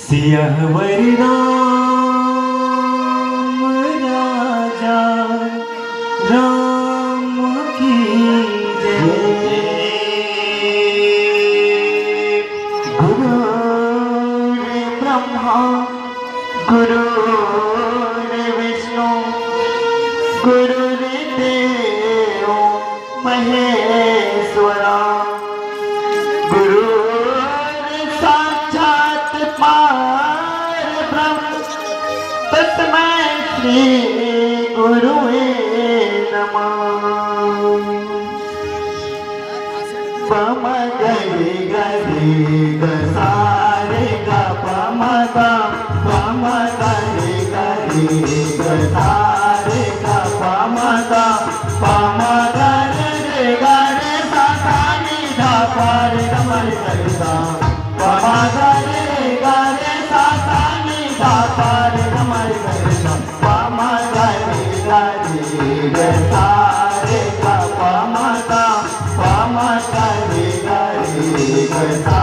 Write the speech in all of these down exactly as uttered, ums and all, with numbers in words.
सियावर राम राजा राम की जय। गुरुर्ब्रह्मा गुरुर्विष्णु गुरुर्देव महेश्वरा। गुरुर्साक्षात् परब्रह्म तस्मै श्री गुरुवे नमः। पम गरे गरे ग सारे ग पम ग पम गरे गरे ग सारे ग पम ग पम गरे रे गरे सा सा नी धा पा रे ग म रे सा रे सा पम गरे रे गरे सा सा नी धा पा रे ग म रे सा रे सा पम गरे गरे ग सारे ग पम ग पम गरे गरे ग सा।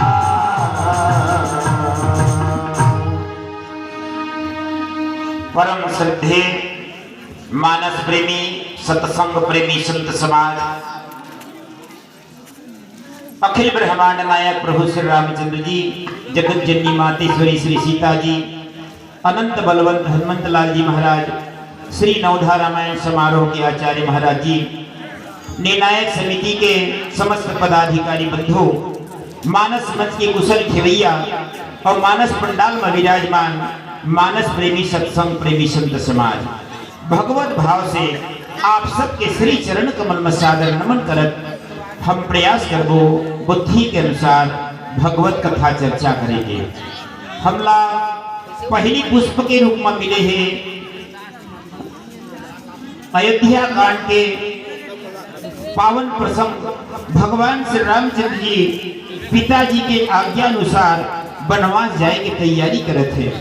परम श्रद्धेय मानस प्रेमी, सत्संग प्रेमी संत समाज, अखिल ब्रह्मांड नायक प्रभु श्री रामचंद्र जी, जगत जननी मातेश्वरी श्री सीता जी, अनंत बलवंत हनुमंत लाल जी महाराज, श्री नवधा रामायण समारोह के आचार्य महाराज जी, निर्णायक समिति के समस्त पदाधिकारी बंधु, मानस मंच के कुशल खेवैया और मानस पंडाल में विराजमान मानस प्रेमी सत्संग प्रेमी संत समाज, भगवत भाव से आप सबके श्री चरण कमल में सादर नमन करत हम प्रयास करबो बुद्धि के अनुसार भगवत कथा चर्चा करे के। हमला पहली पुष्प के रूप में मिले हे अयोध्या कांड के पावन प्रसंग। भगवान श्री रामचंद्र जी पिताजी के आज्ञा अनुसार बनवास जाए के तैयारी करत हे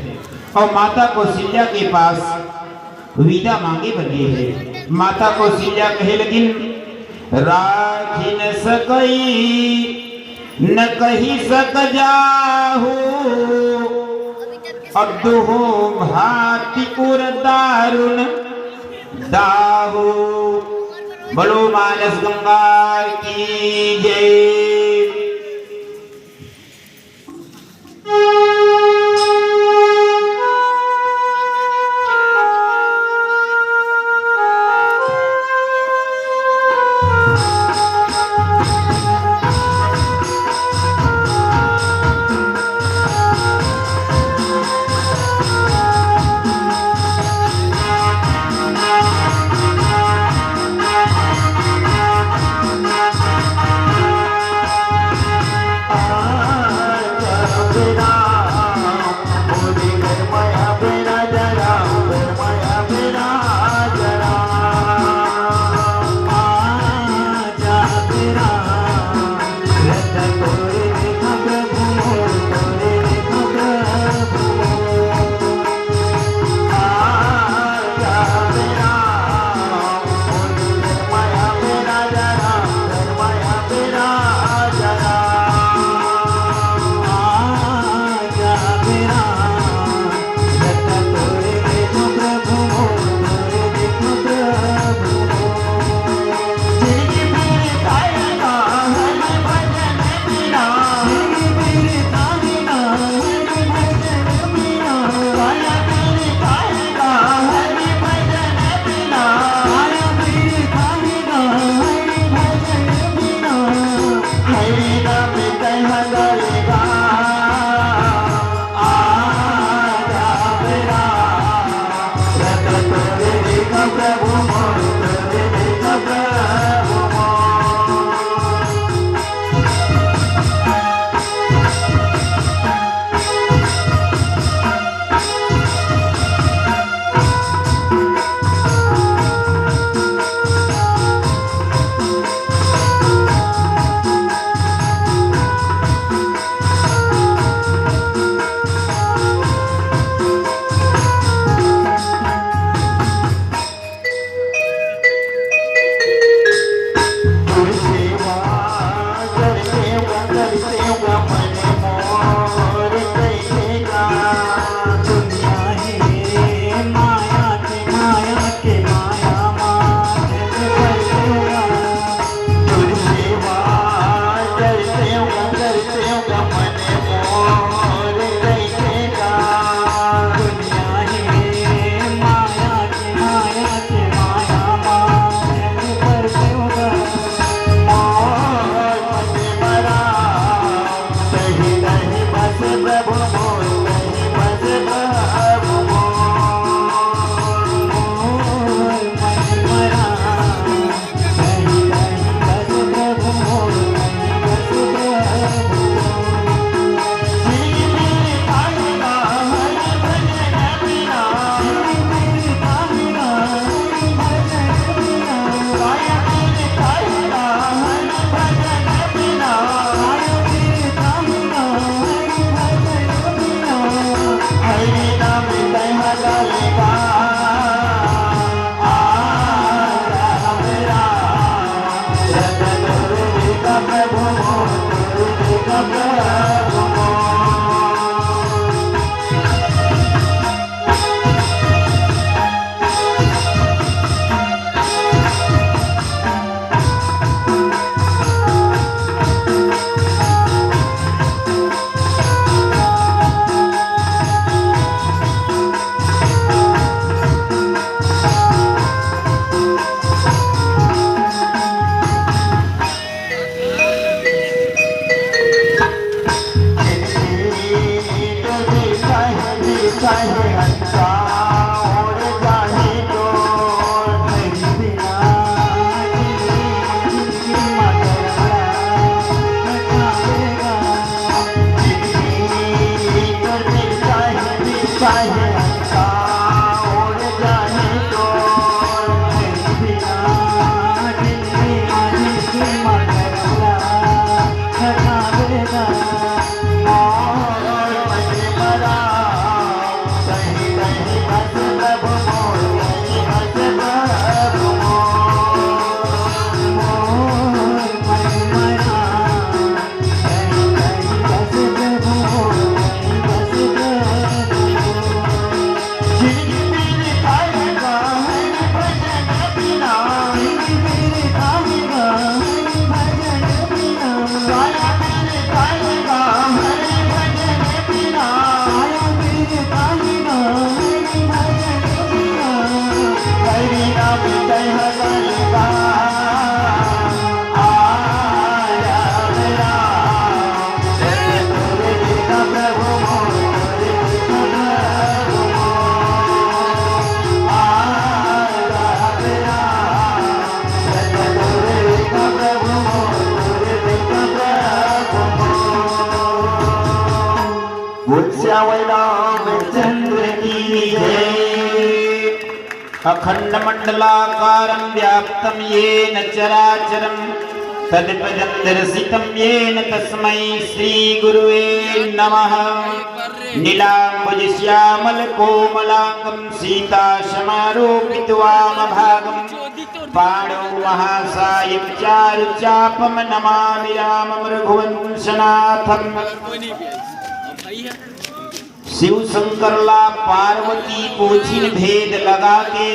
और माता कौशल्या के पास विदा मांगे बर गे हे। माता कौशल्या कहे लगिन, राखी न सकई न कही सक जाहू, अब दुहो भांति उर दारुन दाहू। बोलो मानस गंगा की जय। बोल श्यावल रामचंद्र की जय। अखंडमंडलाकारं व्याप्तं येन चराचरं तत्पदं दर्शितं येन तस्मै श्री गुरुवे नमः। नीलांबुज श्यामल कोमलांगं सीता समारोपित वाम भागं पाणौ महासायं चारु चापं नमामि रामं रघुवंशनाथं। शिव शंकर ला पार्वती पूछिन भेद लगा के,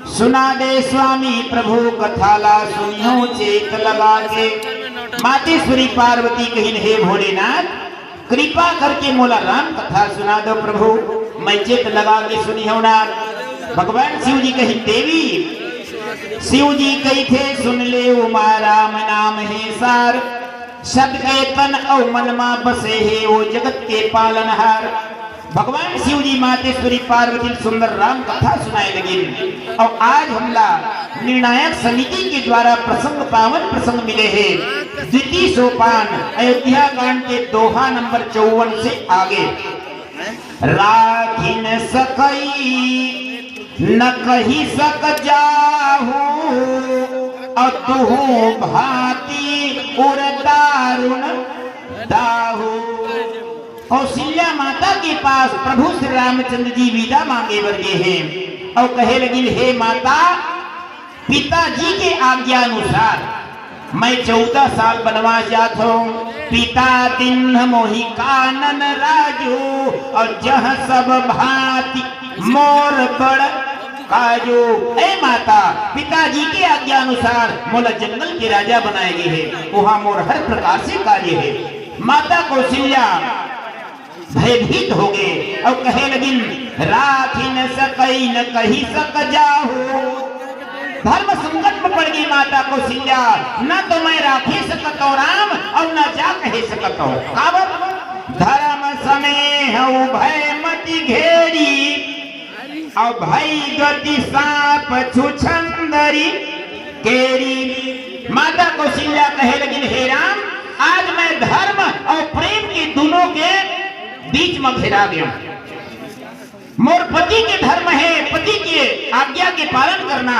सुना दे स्वामी प्रभु कथा ला सुनिहौं चेत लगा के। मातेश्वरी पार्वती कहिन, हे भोलेनाथ, कृपा करके मोला राम कथा सुना दो प्रभु, मैं चेत लगा के सुनिहौं नाथ। भगवान शिव जी कहिन, देवी, शिव जी कहिथे, सुन ले उमा राम नाम हे सार, सबके तन अउ मन मा बसे हे वो जगत के पालनहार। भगवान शिव जी मातेश्वरी पार्वती ल सुंदर राम कथा सुनाए लगिन। अउ आज हमला निर्णायक समिति के द्वारा प्रसंग, पावन प्रसंग मिले हे। द्वितीय सोपान, अयोध्या कांड के दोहा नंबर चौवन से आगे। राखिन सकई न कहि सक जाहू, अउ तुहु भांति उर दारुण दाहू। कौशल्या माता के पास प्रभु श्री रामचंद्र जी विदा मांगे बर गे हे अउ कहे लगिन, हे माता, पिताजी के आज्ञा अनुसार मैं चौदह साल बनवास जात हौं। पिता दीन्ह मोहि कानन राजू, अउ जह सब भांति मोर बड़ काजू। ए माता, पिताजी के आज्ञा अनुसार मोला जंगल के राजा बनाए गे हे, उहां मोर हर प्रकार से कार्य हे। माता कौशल्या भयभीत होगे अउ कहे लगिन, राखिन सकई न कहि सक जाहू। धर्म संकट में पड़ गई माता कौशल्या, न तो मैं राखे सकत हौं राम अउ न जा कहे सकत हौं। काबर? धर्म सनेह उभय मति घेरी, अउ भई गति साप छुछंदरी केरी। माता कौशल्या कहे लगिन, हे राम, आज मैं धर्म अउ प्रेम के दुनों के बीच म घेरा गेंव। मोर पति के धर्म हे पति के आज्ञा के पालन करना,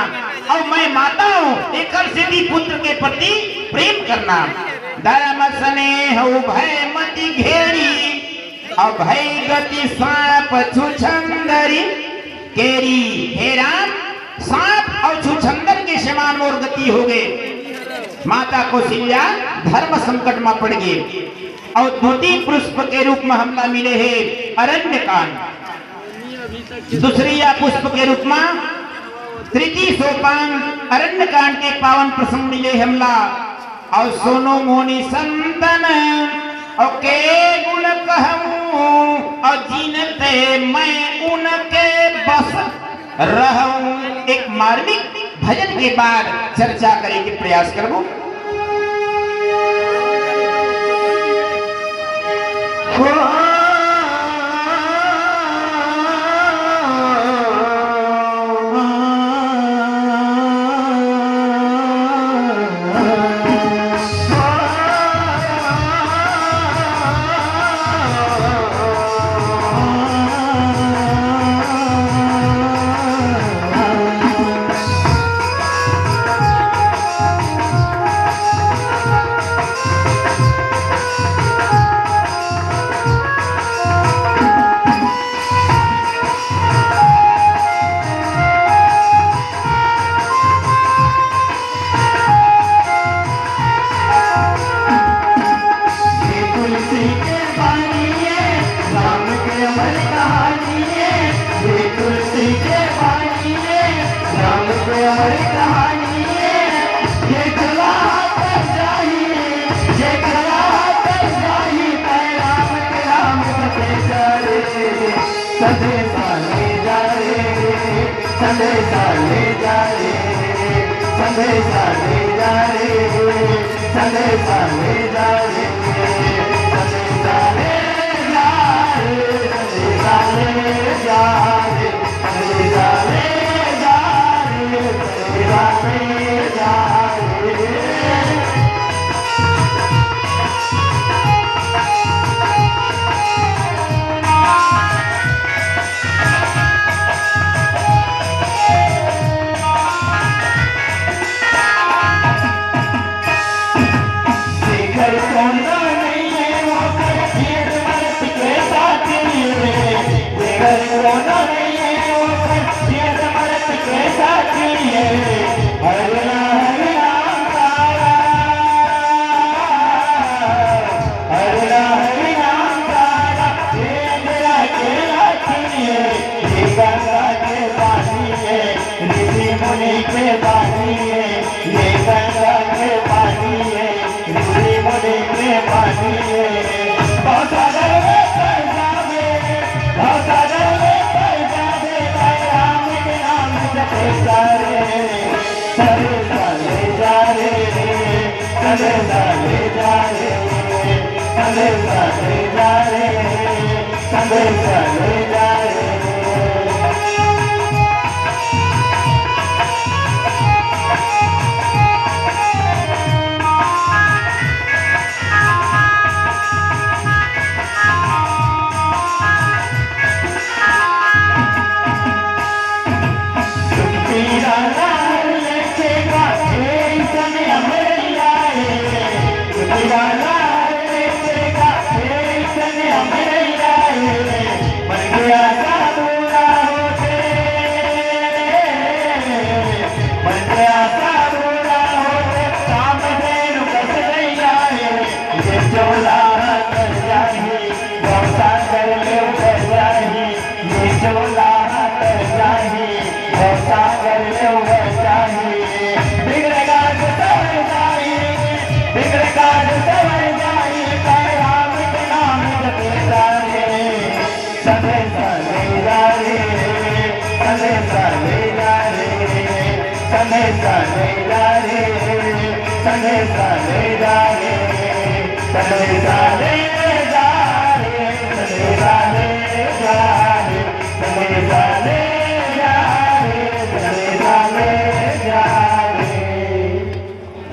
अउ मैं माता हौं, एकर सेती पुत्र के प्रति प्रेम करना। धर्म सनेह उभय मति घेरी, अब भई गति सांप छुछंदरी केरी, हे राम, सांप अउ छुछंदर के समान मोर गति होगे। माता कौशल्या धर्म संकट म पड़ गे अउ द्वितीय पुष्प के रूप म हमला मिले हे अरण्य कांड। दूसरी या पुष्प के रूप म तृतीय सोपान अरण्य कांड के पावन प्रसंग मिले हमला। अउ सुनो मुनि संतन, अउ के गुण कहूँ, अउ जिन ते मैं उनके बस रहूँ। एक मार्मिक भजन के बाद चर्चा करे के प्रयास करबो।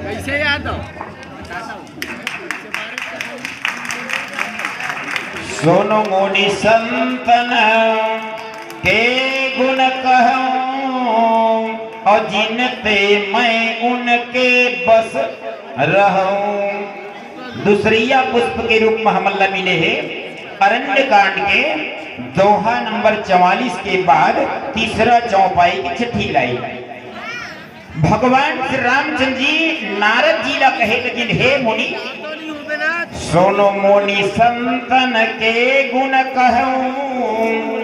कैसे याद हो? सुनो मुनि संतन के गुण कहूँ, अउ जिन ते मैं उनके बस रहूँ। दूसरिया पुष्प के रूप म हमन ला मिले हे। अरण्य कांड के दोहा नंबर चवालीस के बाद तीसरा चौपाई की छठी लाइन। भगवान श्री रामचंद्र जी नारद जी ला कहे लगिन, "हे मुनि, सुनो मुनि संतन के गुण कहूं।"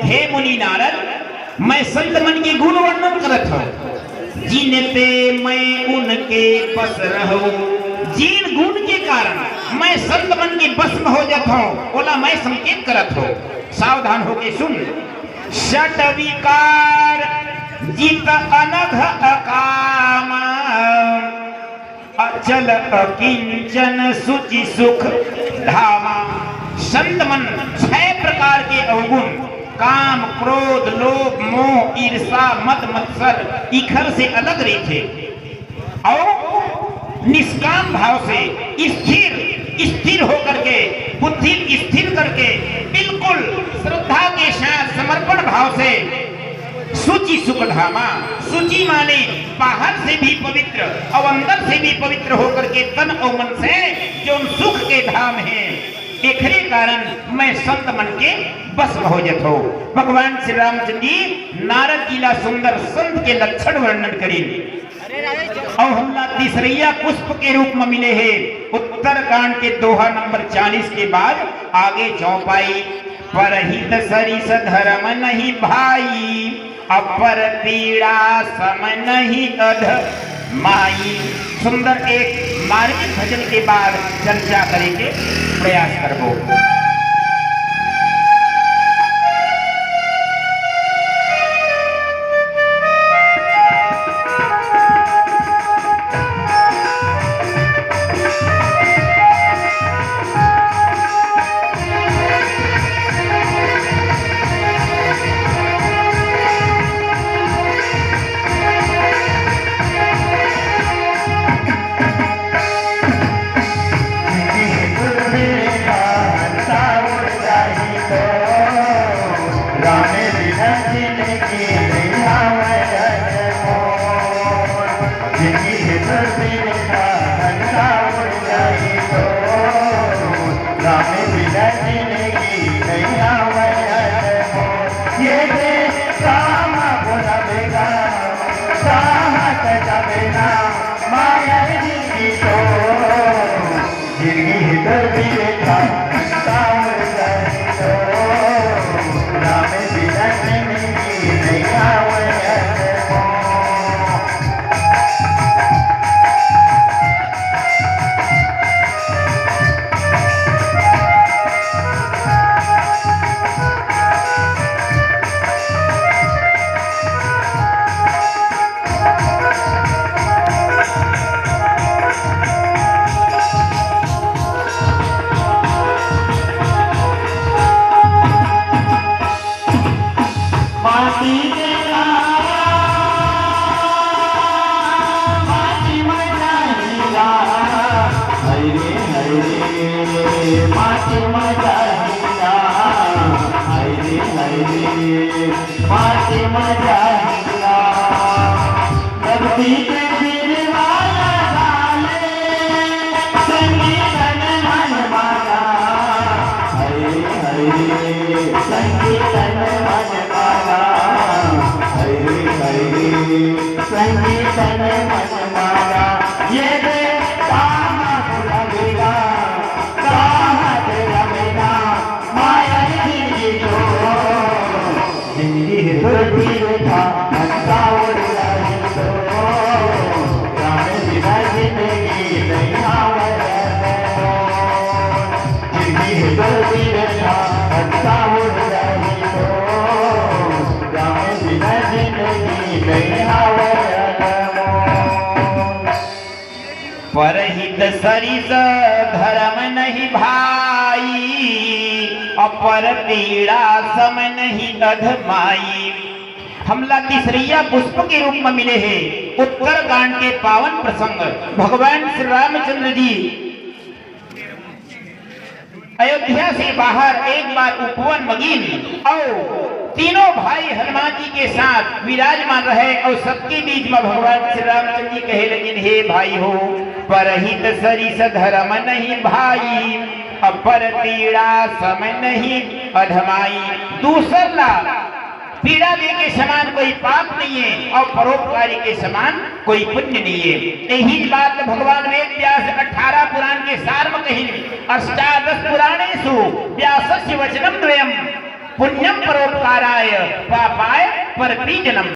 हे मुनि नारद, मैं संत मन के गुण वर्णन करत हूँ। जिनते मैं उनके बस रहूं, जिन गुण के कारण मैं संत मन के बस में हो जात हूँ, ओला मैं संकेत करत हूँ। सावधान होके सुन। षट विकार जित अनघ अकाम, अचल अकिंचन सुचि सुख धामा। संत मन छह प्रकार के अवगुण, काम, क्रोध, लोभ, मोह, ईर्षा, मद, मत्सर, इखर से अलग रहिथे। अउ निष्काम भाव से स्थिर, स्थिर होकर के, बुद्धि स्थिर करके, बिल्कुल श्रद्धा के साथ समर्पण भाव से सुचि सुख धामा। सुचि माने बाहर से भी पवित्र और अंदर से भी पवित्र होकर के तन और मन से जो सुख के धाम है, एकरे कारण मैं संत मन के बस में हो जथो। भगवान श्री रामचंद्र जी नारद जी ला सुंदर संत के लक्षण वर्णन करिन। अउ हमला तीसरैया पुष्प के रूप में मिले हे उत्तरकांड के दोहा नंबर चालीस के बाद आगे चौपाई। परहित सरिस धर्म नहीं भाई, अपर पीड़ा सम नहीं अध माई। सुंदर एक मार्मिक भजन के बाद चर्चा करे के प्रयास करबो। परहित सरिस धर्म नहीं भाई, अपर पीड़ा सम नहीं अध माई। हमला तीसरैया पुष्प के रूप में मिले हे उत्तरकांड के पावन प्रसंग। भगवान श्री रामचंद्र जी अयोध्या से बाहर एक बार उपवन म गिन अउ तीनों भाई हनुमान जी के साथ विराजमान रहे अउ सबके बीच में भगवान श्री रामचंद्र जी कहे लगिन, "हे भाई हो, परहित सरिस धर्म नहीं भाई।" अपर पीड़ा सम नहीं अधमाई। दूसर ला पीड़ा दे के समान कोई पाप नहीं है और परोपकारी के समान कोई पुण्य नहीं है। यही बात भगवान वेद व्यास अठारह पुराण के सार में कही, अष्टादश पुराणेषु व्यासस्य वचनम द्वयम, पुण्यम परोपकाराय पापाय परपीडनम।